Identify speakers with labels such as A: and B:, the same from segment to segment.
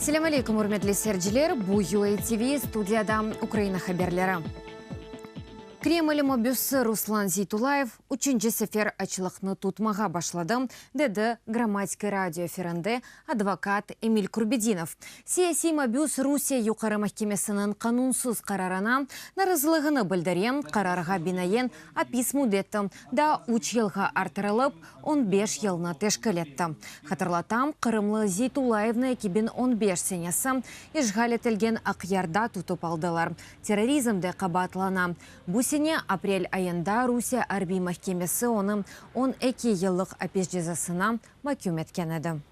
A: Selâm aleyküm, ürmetli seyirciler! Bu UATV, studiyada Ukraina haberleri. Kreml mabüsi Ruslan Zeytullayev üçünci sefer açlıqnı tutmağa başladı, dedi Gromadske radio efirinde advokat Emil Kurbedinov. Siyasiy mabüs Rusiye Yuqarı mahkemesiniñ qanunsız qararına narazılığını bildire, qararğa binaen, apis müddeti daa üç yılğa arttırılıp, on beş yılnı teşkil etti. Hatırlatam, qırımlı Zeytullayevni 2015 senesi işğal etilgen Aqyarda tutıp aldılar. Terrorizmde qabaatlana. Bu sene aprel ayında Rusiye arbiy mahkemesi onı 12 yıllıq apis cezasına maküm etken edi.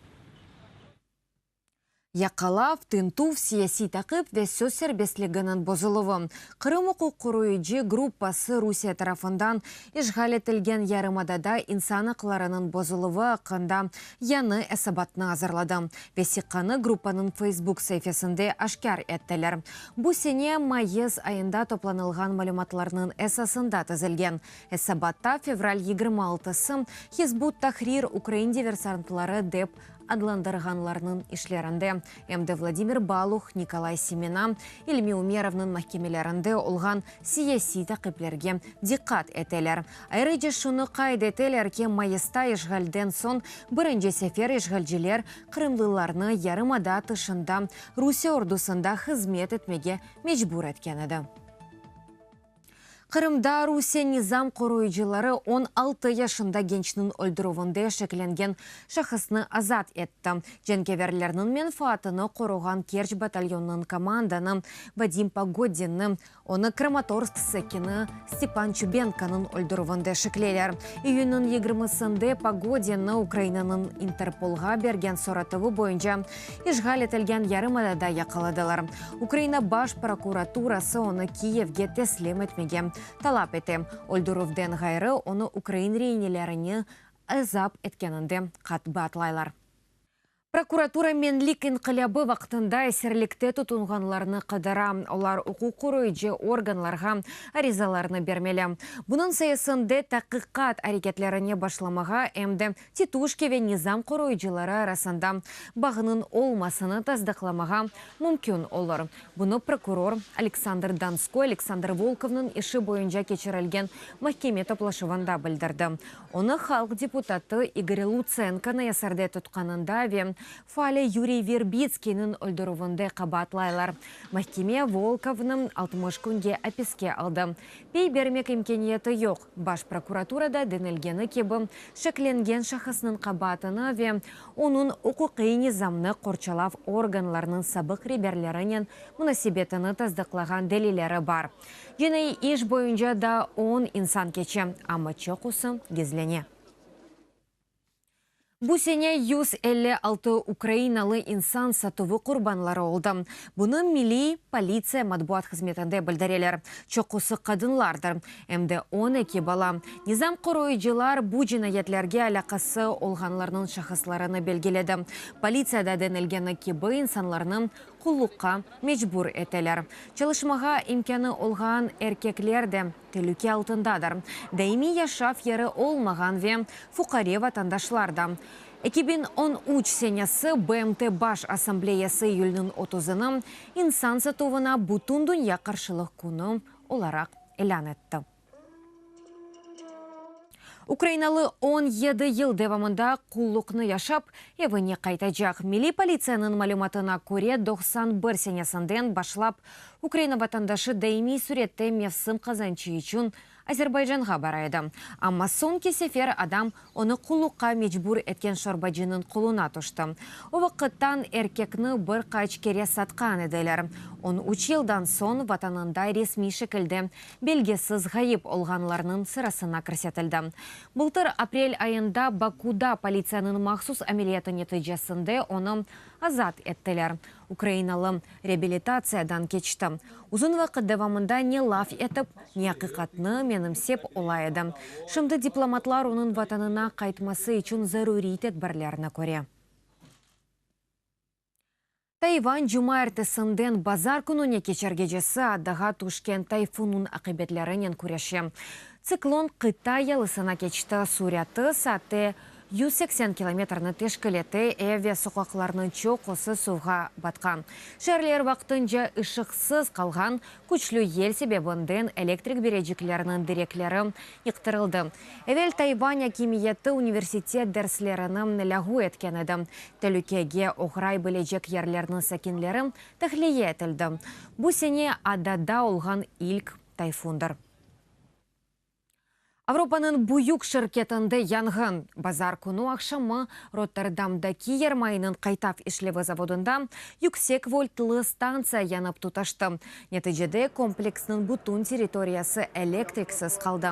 A: Yaqalav, tintüv, siyasiy taqip ve söz serbestliginiñ bozuluvı. Qırım uquq qoruyıcı gruppası Rusiye tarafından işğal etilgen yarımadada insan aqlarınıñ bozuluvı aqqında yañı esabatnı azırladı. Vesiqanı gruppanıñ Facebook saifesinde aşkâr ettiler. Bu sene mayıs ayında toplanılğan malümatlarnıñ esasında tizilgen esabatta fevral 26-sı Hizb ut-Tahrir ukrain diversantları dep adlandırğanlarnıñ işlerinde, em de Vladimir Baluh, Nikolay Semena, İlmi Umerovnıñ mahkemelerinde olğan siyasiy taqiplerge diqqat eteler. Ayrıca şunı qayd eteler ki, mayısta işğalden soñ birinci sefer işğalciler qırımlılarnı yarımada tışında Rusiye ordusında hızmet etmege mecbur etken edi. Qırımda Rusiye nizam qoruyıcıları 16 yaşında gençniñ öldürüvinde şeklengen şahısnı azat etti. Cenkâverlerniñ menfaatını qoruğan Kerç batalyonınıñ komandanı Vadim Pogodinni, onı Kramatorsk sakini Stepan Çubenkonıñ öldürüvinde şekleyler. İyünniñ yigirmisinde Pogodinni Ukrainanıñ İnterpolğa bergen soratuvı boyunca işğal etilgen yarımadada yaqaladılar. Ukraina Baş prokuraturası onı Kiyevge teslim etmege talap ete. Öldürüvden ğayrı, onı ukrain reinelerini azap etkeninde qabaatlaylar. Prokuratura Menlik inqilâbı vaqtında esirlikte tutulğanlarnı qıdıra. Olar uquq qoruyıcı organlarğa arizalarnı bermeli. Bunıñ sayesinde taqiqat areketlerine başlamağa, em de tituşki ve nizam qoruyıcıları arasında bağnıñ olmasını tasdıqlamağa mümkün olur. Bunı prokuror Aleksandr Donskoy Aleksandr Volkovnıñ işi boyunca keçirilgen mahkeme toplaşuvında bildirdi. Onı halq deputatı İgor Lutsenkonı esirde tutqanında ve faali Yuriy Verbitskiyniñ öldürüvinde qabaatlaylar. Mahkeme Volkovnı 60 künge apiske aldı. Pey bermek imkâniyeti yoq. Baş prokuraturada denilgeni kibi, şeklengen şahısnıñ qabaatını ve onıñ uquqiy nizamnı qorçalav organlarınıñ sabıq reberlerinen munasebetini tasdıqlağan delilleri bar. Cinaiy iş boyunca daa on insan keçe, amma çoqusı gizlene. Bu sene 156 ukrainalı insan satuvı qurbanları oldı. Bunı Milliy politsiya matbuat hızmetinde bildireler. Çoqusı qadınlardır, em de 12 bala. Nizam qoruyıcılar bu cinayetlerge alâqası olğanlarnıñ şahıslarını belgiledi. Politsiyada denilgeni kibi, insanlarnı qulluqqa mecbur eteler. Çalışmağa imkânı olğan erkekler de telüke altındadır. Daimiy yaşav yeri olmağan ve fuqare vatandaşlar da. 2013 senesi BMT Baş Assambleyası iyülniñ 30-ını insan satuvına Bütündünya qarşılıq künü olaraq ilân etti. Ukrainalı 17 yıl devamında qulluqnı yaşap, evine qaytacaq. Milliy politsiyanıñ malümatına köre, 91 senesinden başlap Ukraina vatandaşı daimiy sürette mevsim qazançı içün Azerbaycanğa bara edi. Amma soñki sefer adam onı qulluqqa mecbur etken şorbacınıñ qoluna tüşti. O vaqıttan erkekni bir qaç kere satqan ediler. 13 yıldan soñ vatanında resmiy şekilde belgisiz ğayıp olğanlarnıñ sırasına kirsetildi. Bıltır aprel ayında Bakuda politsiyanıñ mahsus ameliyatı neticesinde onı azat ettiler. Ukrainalı reabilitatsiyadan keçti. Uzun vaqıt devamında ne laf etip, ne aqiqatnı menimsep ola edi. Şimdi diplomatlar onıñ vatanına qaytması içün zaruriy tedbirlerni köre. Tayvan cumaertesinden bazar kününe keçer gecesi adağa tüşken tayfunnıñ aqibetlerinen küreşe. Tsiklon qıta yalısına keçti, süratı saatte. 180 kilometrni teşkil ete, ev ve soqaqlarnıñ çoqusı suvğa batqan. Şeerler vaqtınca ışıqsız qalğan, küçlü yel sebebinden elektrik berecikleriniñ direkleri yıqtırıldı. Evel Tayvan akimiyeti universitet derslerini lâğu etken edi. Telükege oğray bilecek yerlerniñ sakinleri tahliye etildi. Bu sene adada olğan ilk tayfundır. Avropanıñ büyük şirketinde yanğın. Bazar künü aqşamı Rotterdamdaki yermaynıñ qaytav işlevi zavodında yüksek voltlı stantsiya yanıp tutaştı. Neticede kompleksniñ bütün territoriyası elektriksiz qaldı.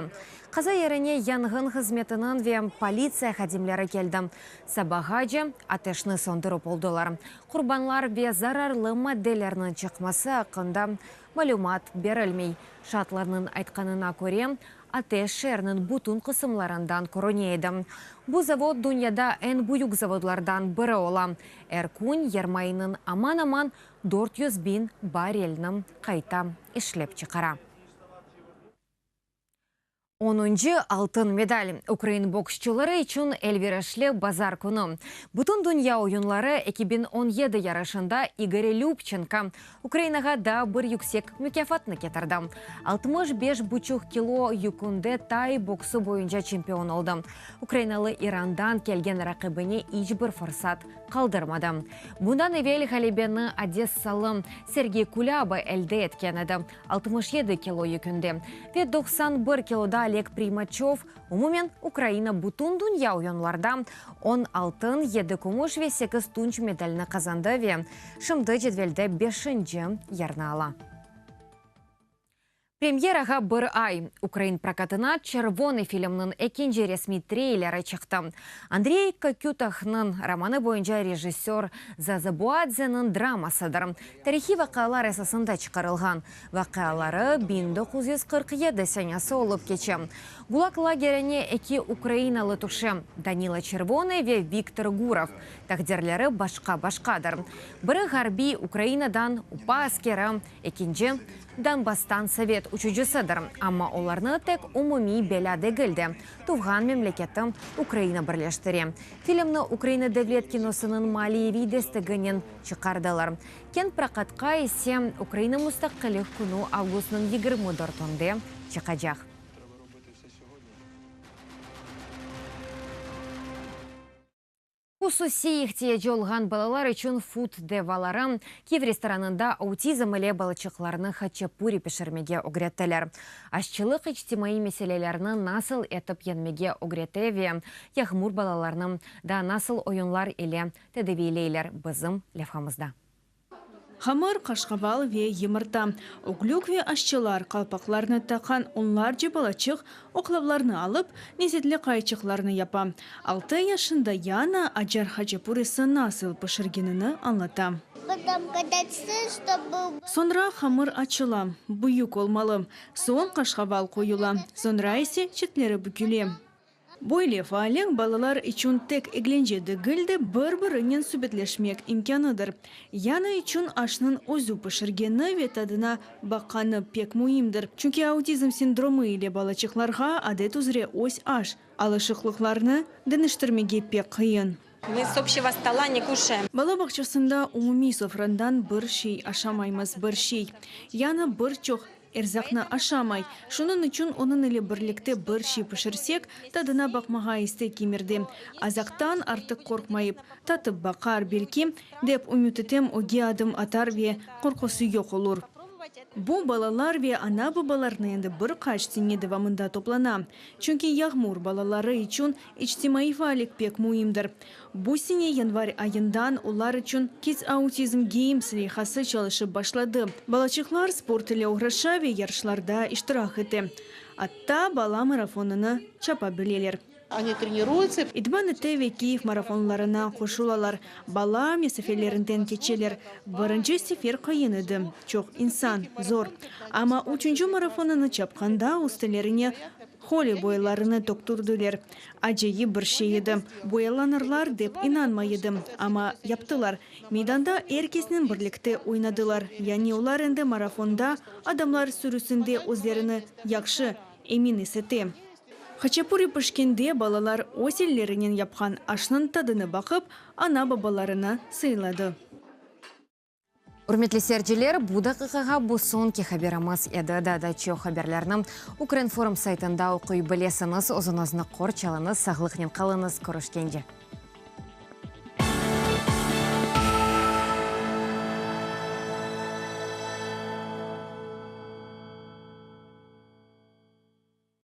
A: Qaza yerine yanğın hızmetiniñ ve politsiya hadimleri keldi. Sabağace ateşni söndürip oldılar. Qurbanlar ve zararlı maddelerniñ çıqması aqqında malümat berilmey. Şaatlarnıñ aytqanına köre, ateş şeerniñ bütün qısımlarından körüne edi. Bu zavod dünyada eñ büyük zavodlardan biri ola, er kün yermaynıñ aman-aman 400 biñ barrelni qayta işlep çıqara. Onuncı altın medal, ukrain boksçuları içün elverişli bazar künü. Bütün dünya oyunları 2017 yarışında İgor Lübçenko Ukrainağa daa bir yüksek mukâfatnı ketirdi, 65 buçuq kilo yükünde tay boksı boyunca çempion oldı. Ukrainalı İrandan kelgen raqibine iç bir fırsat qaldırmadı. Bundan evel ğalebeni odessalı Sergey Kulâba elde etken edi, 67 kilo yükünde, ve 91 kiloda Oleg Primaçöv. Umumen, Ukraina bütün dünya oyunlarda on altın, yedi kümüş ve sekiz tunç medalni qazandı ve şimdi cedvelde beşinci yerni ala. Premyerağa bir ay. Ukrain prokatına Çervonıy filmniñ ekinci resmiy treyleri çıqtı. Andrey Kokütahnıñ romanı boyunca rejissör Zaza Buadzeniñ dramasıdır. Tarihiy vaqialar esasında çıqarılğan. Vaqiaları 1947 senesi olıp keçe. Gulag lagerine eki ukrainalı tüşe, Danilo Çervonıy ve Viktor Gurov. Taqdirleri başqa-başqadır. Biri ğarbiy Ukrainadan UPA askeri, ekinci, Donbasstan sovet uçucısıdır. Amma olarnı tek umumiy belâ degil de, tuvğan memleketi Ukraina birleştire. Filmni Ukraina devlet kinosınıñ maliyeviy desteginen çıqardılar. Keñ prokatqa ise Ukraina Mustaqillik künü avgustnıñ yigirmi dörtünde çıqacaq. Hususiy ihtiyacı olğan balalar içün fud devaları Kiyev restoranında autizm ile balaçıqlarnı haçapuri pişirmege ögrettiler. Aşçılıq içtimaiy meselelerni nasıl etip yeñmege ögrete ve yağmur balalarnı da nasıl oyunlar ile tedaviyleyler bizim levhamızda.
B: Hamır, qaşqaval ve yımırta. Öglük ve aşçılar qalpaqlarını taqqan onlarca balaçıq oqlavlarnı alıp, lezzetli qayçıqlarnı yapa. Altı yaşında Yana acar haçapurisi nasıl pişirgenini añlata. Soñra hamır açıla, büyük olmalı. Soñ qaşqaval qoyula, soñra ise çetleri büküle. Böyle faallik balalar içün tek eglence degil de, bir-birinen subetleşmek imkânıdır. Yana içün aşnıñ özü pişirgeni ve tadına baqqanı pek müimdir, çünki autizm sindromı ile balaçıqlarğa adet üzre öz aş alışıqlıqlarını deñiştirmege pek qıyın.
C: Mı s obşçego stola ne kuşaem.
B: Bala bağçasında umumiy sofrandan bir şey aşamaymız, bir şey. Yana bir çoq Erzaqnı aşamay. Şunıñ içün onıñ ile birlikte bir şey pişirsek, tadına baqmağa istey kemirdi. Azaqtan artıq qorqmayıp, tatıp baqar, belki, dep ümüt etem, ögge adım atar ve qorqusı yoq olur. Bu balalar ve ana-babalarnı endi bir qaç sene devamında toplana. Çünki yağmur balaları içün içtimaiy faallik pek müimdir. Bu sene yanvar ayından olar içün Kids Autism Games leyhası çalışıp başladı. Balaçıqlar sport ile oğraşa ve yarışlarda iştirak ete. Atta bala marafonını çapa bileler.
D: Oni treniruются.
B: İdman ete ve Kiyev marafonlarına qoşulalar. Bala mesafelerinden keçeler. Birinci sefer qıyın edi. Çoq insan, zor. Amma üçünci marafonını çapqanda üstlerine Holi boyalarını töktürdiler. Acayip bir şey edi. Boyalanırlar dep inanmay edim, amma yaptılar. Meydanda er kesnen birlikte oynadılar. Yani olar endi marafonda, adamlar sürüsinde özlerini yahşı, emin is ete. Haçapuri pişkende balalar öz ellerinen yapqan aşnıñ tadını baqıp, ana-babalarını sıyladı.
A: Ürmetli seyirciler, bu daqiqağa bu soñki haberimiz edi. Daa da çoq haberlerni Ukrinform saytında oquy bilesiñiz. Özüñizni qorçalıñız, sağlıqnen qalıñız, körüşkence!